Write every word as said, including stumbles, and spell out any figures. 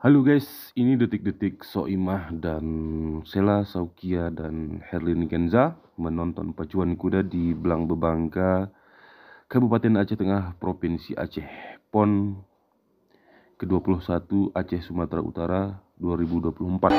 Halo guys, ini detik-detik Soimah dan Sela Saukia dan Herlin Kenza menonton pacuan kuda di Blang Bebangka, Kabupaten Aceh Tengah, Provinsi Aceh, pon kedua puluh satu Aceh Sumatera Utara dua ribu dua puluh empat.